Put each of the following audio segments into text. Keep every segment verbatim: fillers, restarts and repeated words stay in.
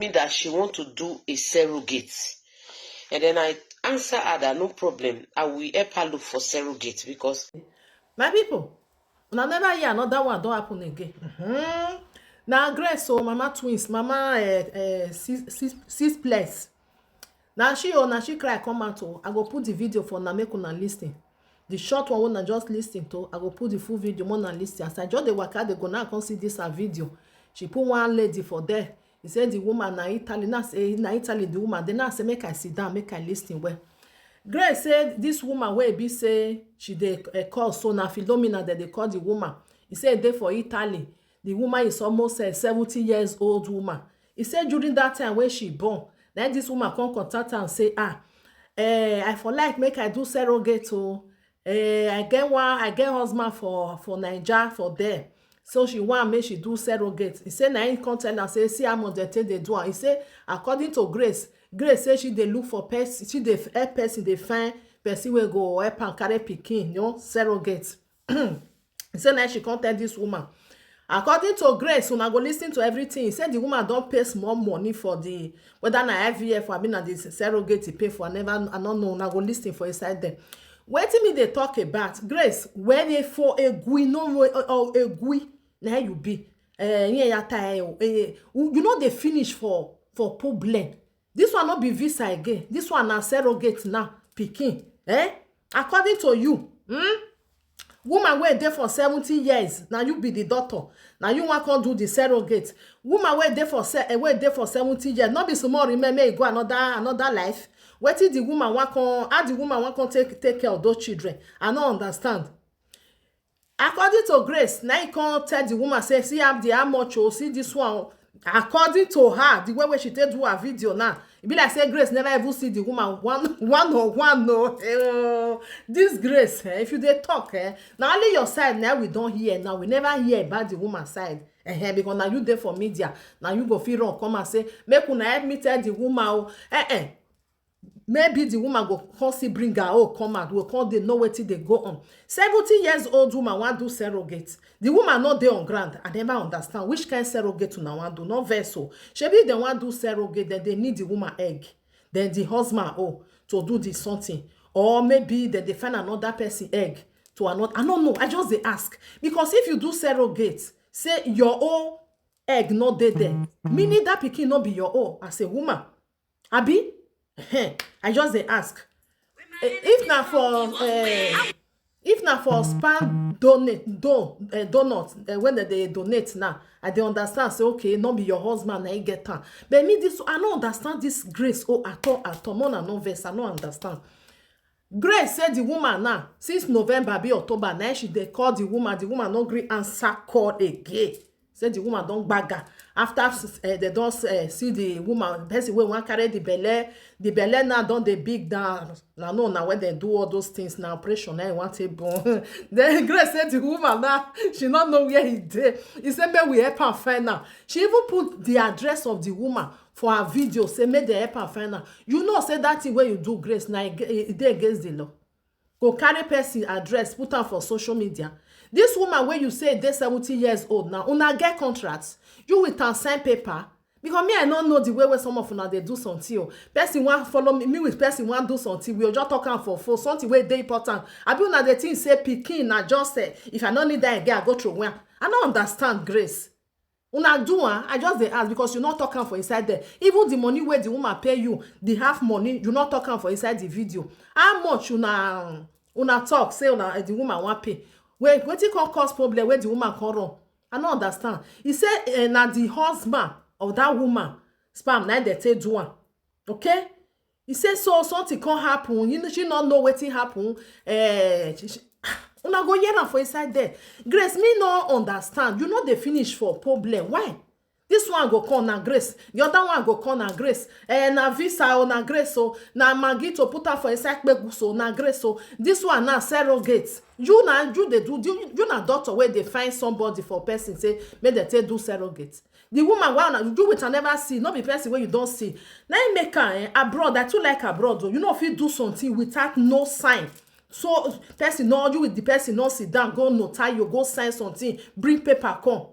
me that she want to do a surrogate. And then I answer her that no problem, I will help her look for surrogate because My people, una never hear another one don happen again. Mhm. Na Grace o, Mama Twins, Mama eh, eh, six, six, six plus. Na she o, na she cry come out o. I go put the video for una make una listen. The short one wey una just listen to, I go put the full video make una listen. As I just dey waka dey go now, I come see this her video. She put one lady for there. He say the woman na Italy. Now say na Italy the woman. Then now say make I sit down, make I listen well. Grace say this woman wey be say she dey eh, call so na Philomena dem dey call the woman. He say e dey for Italy. The woman is almost eh, seventy years old woman. He say during that time when she born, na this woman come contact am say ah, eh, I for like make I do surrogate o. Eh, I get one, I get husband for for Naija for there. So she want make she do surrogate. He say na him come tell am say see how much dem take dey do am. He say according to Grace, Grace say she dey look for person, she dey help person dey find person wey go help am carry pikin, you know, surrogate. He say na she come tell this woman. According to Grace, una go listen to everything. He say the woman don pay small money for the whether na I V F or abi na the surrogate he pay for. I never, I no know. Una go listen for inside there. Wetin me dey talk about Grace? When e for egui no wo- or egui na you be. Eh, yeah, ya ta eh, o, eh, you know they finish for for problem. This one no be visa again. This one na surrogate now. Pikin, eh? According to you, hmm? Woman wey dey for seventy years, na you be the doctor. Na you wan come do the surrogate. Woman wey dey for se- eh, wey dey for seventy years, no be small remain make e go another another life. Wetin the woman wan come, how the woman wan come take take care of those children? I no understand. According to Grace, na he come tell the woman say see how the how much o, see this one o. According to her, the way wey she take do her video now, e be like say Grace never even see the woman one one on one no. Eh, oh, this Grace, eh, if you dey talk, eh, na only your side na we don hear now. We never hear about the woman side. Eh, eh, because na you dey for media, na you go fit run come and say make una help me tell the woman o. Eh, eh. Maybe the woman go come see bring her own come out, we come dey know wetin dey go on. Seventy years old woman wan do surrogate. The woman no dey on ground. I never understand which kind surrogate una wan do. No vex o. Shebi dem wan do surrogate, dem dey need the woman egg, then the husband own to do the something, or maybe dem dey find another person egg to another. I no know. I just dey ask because if you do surrogate, say your own egg no dey there, meaning that pikin no be your own as a woman. Abi? Ehen, I just dey ask. Eh, if na for eh, if na for sperm donate do eh, donut eh, when dem dey donate now, I dey understand say okay, no be your husband na him get am. But me this, I no understand this Grace o at all at all. More na no vex, I no understand. Grace say the woman now since November be October na she dey call the woman, the woman no gree answer call again. Say the woman don gbaga after uh, they don uh, see the woman, person wey wan carry the belle, the belle now don dey big down. Na no na when dem do all those things na operation na e wan take born. Then Grace say the woman now she no know where he dey. He say make we help am find am. She even put the address of the woman for her video say make dem help am find am. You know say that thing wey you do Grace na e ge- e dey against the law. Go carry person address put am for social media. This woman wey you say dey seventy years old now, una get contract? You with am sign paper? Because me I no know the way wey some of una dey do something o. Person wan follow me, me with person wan do something, we go just talk am for phone, something wey dey important. Abi una dey think say pikin na just eh, if I no need that again I go throw away am? I no understand Grace. Una do am? I just dey ask because you no talk am for inside there. Even the money wey the woman pay you, the half money, you no talk am for inside the video. How much una una talk say una eh, the woman wan pay? Wait, wetin come cause problem wey the woman come run? I no understand. He say eh, na the husband of that woman sperm na im dey take do am. Okay? He say so something come happen. You know, she no know wetin happen. Eh, she, she, una go hear am for inside there. Grace, me no understand. You no dey finish for problem. Why? This one go come na Grace. The other one go come na Grace. Eh, na visa o na Grace o. Na Maggie to put am for inside kpegus o na Grace o. This one na surrogate. You na you dey do you, you na doctor wey dey find somebody for person say make dem take do surrogate. The woman wey una you with her never see, no be person wey you don see. Na im make am eh, abroad. I too like abroad o. You no fit do something without no sign. So person no you with the person no sit down go notario go sign something, bring paper come.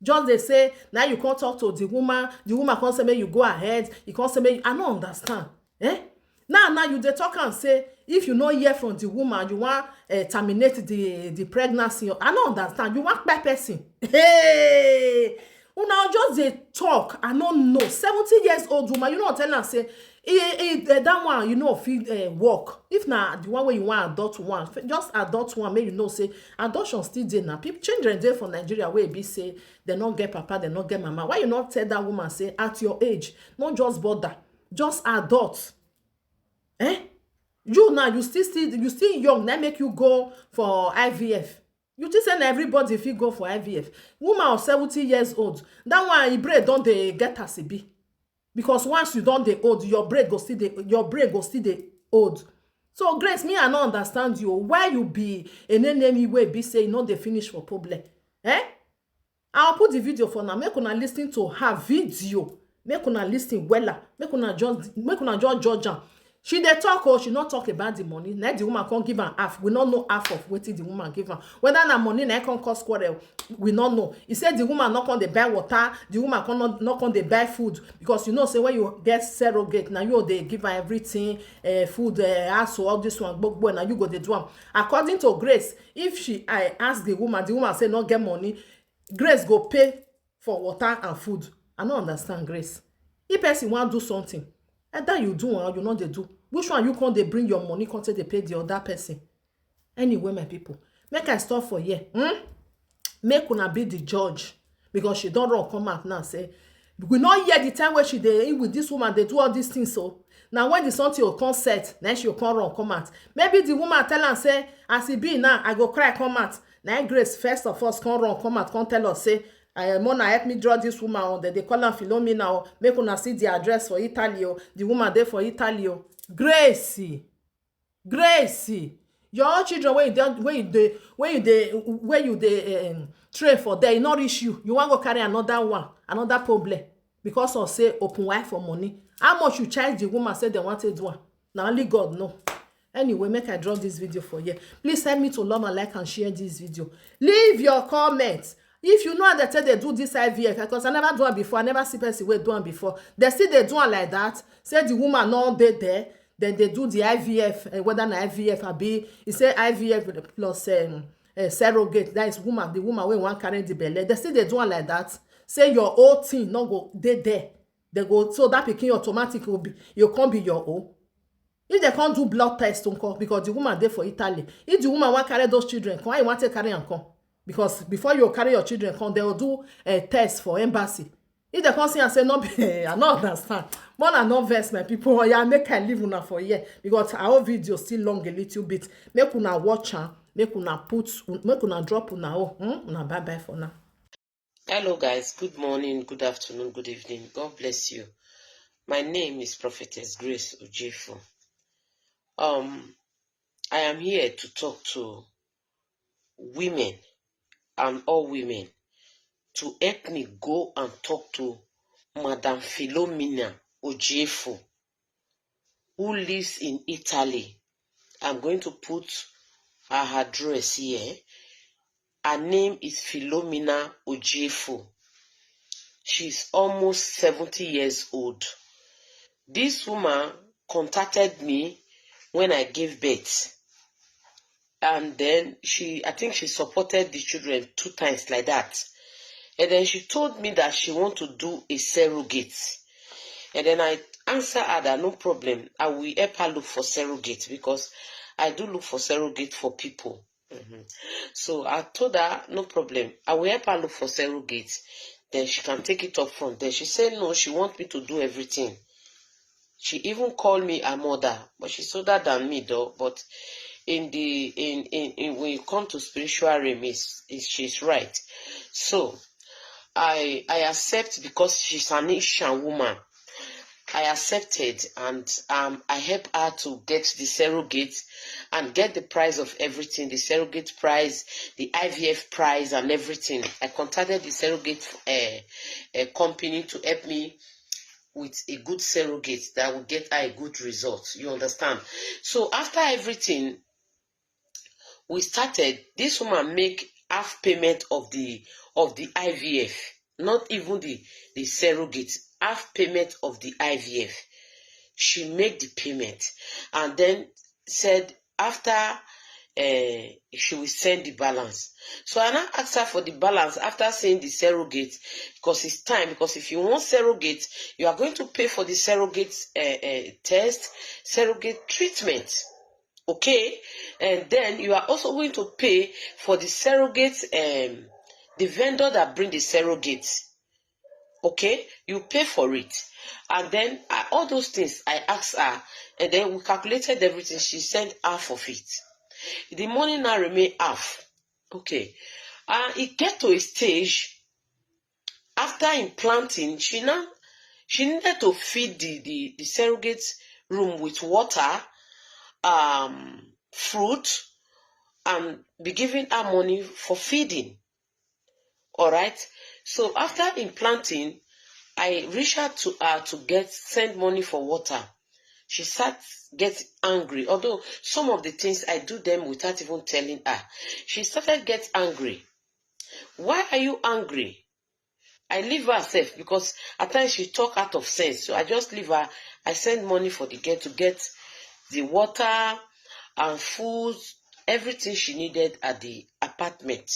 Just dey say, now you come talk to the woman, the woman come say make you go ahead, you come say make you, I no understand. Eh? Now, now you dey talk and say, if you no hear from the woman, you want uh, terminate the, the pregnancy. I no understand. You want kpai person. Hey! Una just dey talk. I no know. Seventy years old woman, you no tell am say, eh, eh, eh, that one, you know, fit uh, work. If na the one where you want adopt one, just adopt one, make you know say adoption still dey na. People, children dey for Nigeria where be say they no get papa, they no get mama. Why you not tell that woman say at your age, not just bother, just adopt? Eh? You now, you still, still, you still young, that make you go for I V F. You think say na everybody fit go for I V F? Woman of seventy years old, that one, e brain don dey get as e be. Because once you don dey old, your brain go still dey, your brain go still dey old. So Grace, me, I no understand you. Why you be an enemy wey be say you no dey finish for problem? Eh? I'll put the video for now. Make una listen to her video. Make una listen wella. Make una just, make una just judge am. She dey talk, oh, she not talk about the money. Now the woman can't give am half. We not know half of wetin the woman give am. Whether na money na come cause quarrel, we not know. He said the woman not come dey buy water, the woman come not, not come dey buy food, because you know say when you get surrogate, now you dey give her everything, uh, food, uh, house, all this one, gbogbo, now you go dey do am. According to Grace, if she, I ask the woman, the woman say not get money, Grace go pay for water and food. I no understand Grace. If person wan do something, either you do or you no dey do. Which one you come dey bring your money come take dey pay the other person? Anyway, my people, make I stop for here. Hmm? Make una be the judge, because she don run come out now say we no hear the time wey she dey in with this woman dey do all these things. So now when the something go come set, na she go come run come out. Maybe the woman tell am say, as e be now, I go cry come out. Na Grace first of all come run come out, come tell us say, uh, Mona, help me draw this woman on. They, they call am Philomena. Oh. Make una see the address for Italy. Oh. The woman dey for Italy. Oh. Grace, Grace, your own children wey you dey, wey you dey, wey you dey, wey you dey um, train for there, e no reach you. You wan go carry another one, another problem because of say open wife for money. How much you charge the woman say they want to do am? Na only God know. Anyway, make I drop this video for here. Please help me to love and like and share this video. Leave your comments. If you know how they take they do this I V F, because I never do am before, I never see person wey do am before. They still dey do am like that. Say the woman no dey there, then they do the I V F, eh, whether na I V F abi, e say I V F plus um, uh, surrogate, that is woman, the woman wey wan carry the belle. They still dey do am like that. Say your whole thing no go dey there. They go, so that pikin automatic will be, you can't be your own. If they can't do blood test, don't call, because the woman dey for Italy. If the woman wan carry those children, come, I want to carry and come. Because before you carry your children come, they will do a test for embassy. If they come see and say, no, be, I no understand. More than no vex, my people. Oh, yeah, make I leave una for here. Because our video still long a little bit. Make una watch am. Make una put, make una drop una. Oh, hmm? Una bye bye for now. Hello, guys. Good morning, good afternoon, good evening. God bless you. My name is Prophetess Grace Ojefo. Um, I am here to talk to women and all women to help me go and talk to Madam Philomena Ojefo, who lives in Italy. I'm going to put her address here. Her name is Philomena Ojefo. She's almost seventy years old. This woman contacted me when I gave birth. And then she, I think she supported the children two times like that. And then she told me that she want to do a surrogate. And then I answer her that no problem, I will help her look for surrogate, because I do look for surrogate for people. Mhm. So I told her, no problem, I will help her look for surrogate. Then she can take it up from there. She said no, she wants me to do everything. She even called me her mother, but she's older than me though. But in the in in, in when you come to spiritual realm, is is she's right. So I I accept because she's an Asian woman. I accepted and um, I helped her to get the surrogate and get the price of everything, the surrogate price, the I V F price, and everything. I contacted the surrogate uh, uh, company to help me with a good surrogate that will get her a good result. You understand? So after everything, we started. This woman make half payment of the of the I V F, not even the the surrogate, half payment of the I V F. She make the payment and then said after uh, she will send the balance. So I now asked her for the balance after seeing the surrogate because it's time. Because if you want surrogate, you are going to pay for the surrogate uh, uh, test, surrogate treatment. Okay, and then you are also going to pay for the surrogate, um, the vendor that bring the surrogate. Okay, you pay for it, and then uh, all those things I asked her, and then we calculated everything. She sent half of it. The money now remain half. Okay, and it get to a stage after implanting, she now she needed to feed the the, the surrogate room with water, um, fruit, and be giving her money for feeding. All right. So after implanting, I reached out to her to get send money for water. She start get angry. Although some of the things I do them without even telling her, she started get angry. Why are you angry? I leave her safe because at times she talk out of sense. So I just leave her. I send money for the girl to get the water and food, everything she needed at the apartment,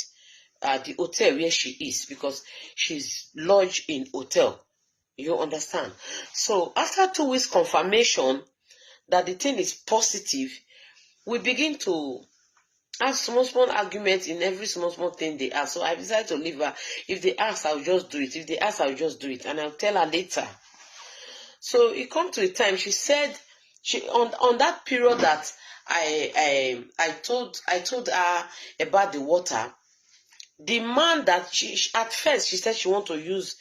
at the hotel where she is, because she's lodged in hotel. You understand? So after two weeks confirmation that the thing is positive, we begin to have small small arguments in every small small thing they ask. So I decided to leave her. If they ask, I'll just do it. If they ask, I'll just do it, and I'll tell her later. So it come to a time she said she on on that period that I I I told I told her about the water. The man that she, she at first she said she want to use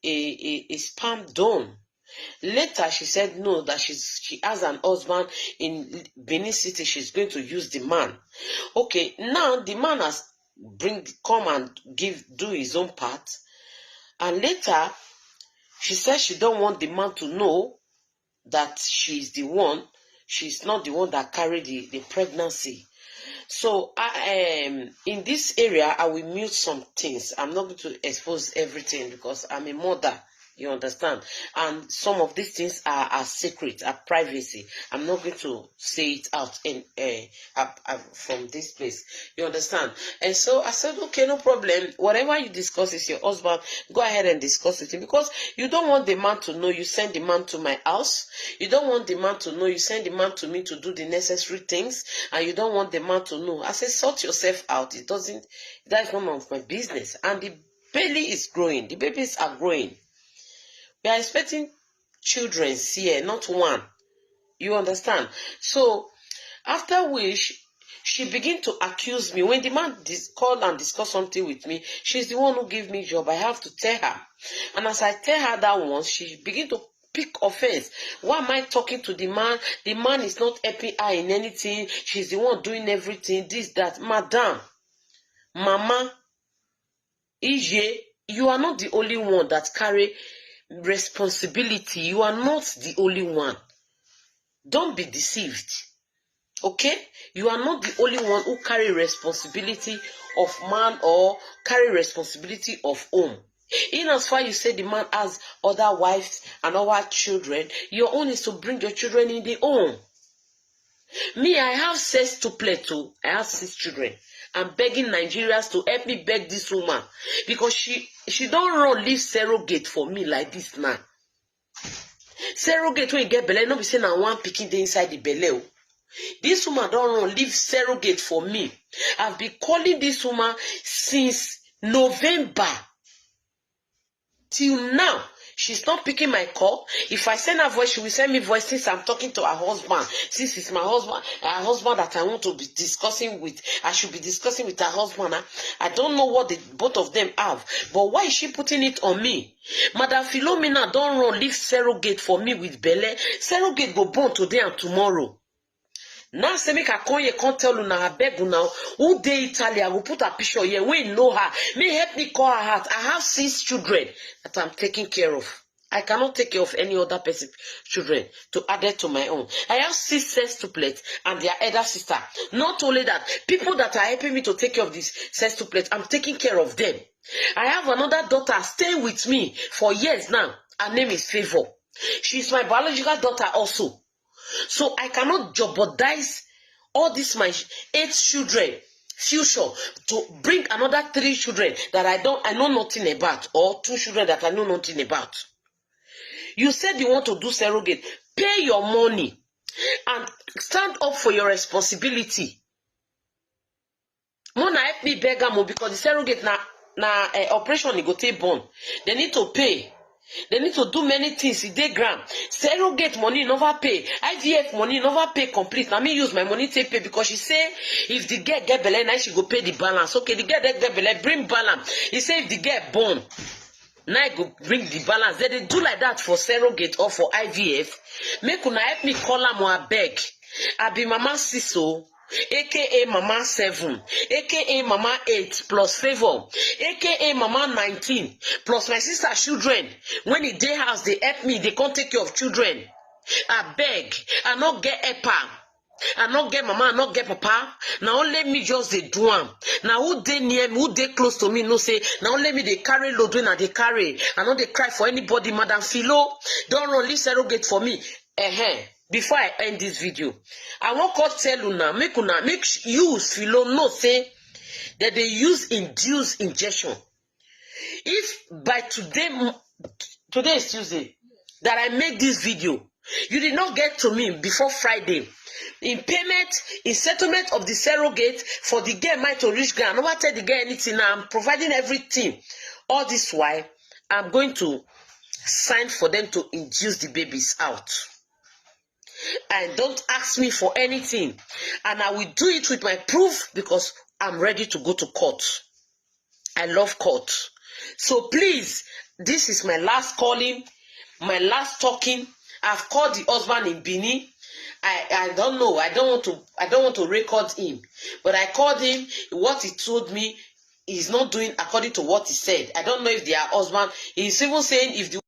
a, a, a sperm donor. Later she said no, that she's she has an husband in Benin City. She's going to use the man. Okay, now the man has bring come and give do his own part, and later she said she don't want the man to know that she's the one, she's not the one that carried the, the pregnancy. So I um in this area I will mute some things. I'm not going to expose everything because I'm a mother. You understand? And some of these things are, are secret, are privacy. I'm not going to say it out in uh, up, up from this place. You understand? And so I said, okay, no problem. Whatever you discuss is your husband. Go ahead and discuss with him because you don't want the man to know you send the man to my house. You don't want the man to know you send the man to me to do the necessary things, and you don't want the man to know. I said, sort yourself out. It doesn't. That's none of my business. And the belly is growing. The babies are growing. We are expecting children here, not one. You understand? So after which she begin to accuse me. When the man dis- call and discuss something with me, she's the one who gave me job. I have to tell her. And as I tell her that once, she begin to pick offense. Why am I talking to the man? The man is not helping her in anything. She's the one doing everything. This, that. Madam, mama, Ije, you are not the only one that carry responsibility. You are not the only one. Don't be deceived. Okay? You are not the only one who carry responsibility of man or carry responsibility of home. In as far you say the man has other wives and other children, your own is to bring your children in the home. Me, I have six tuplets too. I have six children. I'm begging Nigerians to help me beg this woman because she she don't run leave surrogate for me like this now. Surrogate when you get belle, no be say na one picking dey inside the belle. Oh. This woman don't run leave surrogate for me. I've been calling this woman since November. Till now, she's not picking my call. If I send her voice, she will send me voice since I'm talking to her husband. Since it's my husband, her husband that I want to be discussing with, I should be discussing with her husband. Huh? I don't know what the both of them have, but why is she putting it on me? Madam Philomena don't run leave surrogate for me with belle. Surrogate go born today and tomorrow. Now say make I come here, come tell una, I beg una, who dey Italy, I go put her picture here, wey know her, may help me call her out. I have six children that I'm taking care of. I cannot take care of any other person children to add it to my own. I have six sextuplets and their elder sister. Not only that, people that are helping me to take care of these sextuplets, I'm taking care of them. I have another daughter staying with me for years now. Her name is Favor. She's my biological daughter also. So I cannot jeopardize all this my eight children future to bring another three children that I don't I know nothing about, or two children that I know nothing about. You said you want to do surrogate. Pay your money and stand up for your responsibility. Mona help me beg am o, because the surrogate na na uh, operation e go take born. They need to pay. They need to do many things. E dey ground. Surrogate money never pay. I V F money never pay complete. Na me use my money take pay, because she say if the girl get belle, na she go pay the balance. Okay, the girl get belle, bring balance. He say if the girl born, na I go bring the balance. They dey do like that for surrogate or for I V F. Make una help me call am o, abeg. I be Mama Siso, A K A Mama Seven, A K A Mama Eight plus Favor, A K A Mama Nineteen plus my sister children. When e dey house, they help me. They come take care of children. Abeg, I no get helper. I no get mama, I no get papa. Na only me just dey do am. Na who dey near me, who dey close to me, know say na only me dey carry load when I dey carry. I no dey cry for anybody. Madam Philo don run leave surrogate for me. Ehen. Before I end this video, I wan come tell una, make una, make sh- you, Philo, know say that they use induced injection. If by today, m- today is Tuesday, that I make this video, you did not get to me before Friday. In payment, in settlement of the surrogate for the girl, mine to reach ground. I never tell the girl anything. Now I'm providing everything. All this while, I'm going to sign for them to induce the babies out. And don't ask me for anything. And I will do it with my proof, because I'm ready to go to court. I love court. So please, this is my last calling, my last talking. I've called the husband in Benin. I, I don't know. I don't want to I don't want to record him. But I called him. What he told me, he's not doing according to what he said. I don't know if their husband, he's even saying if the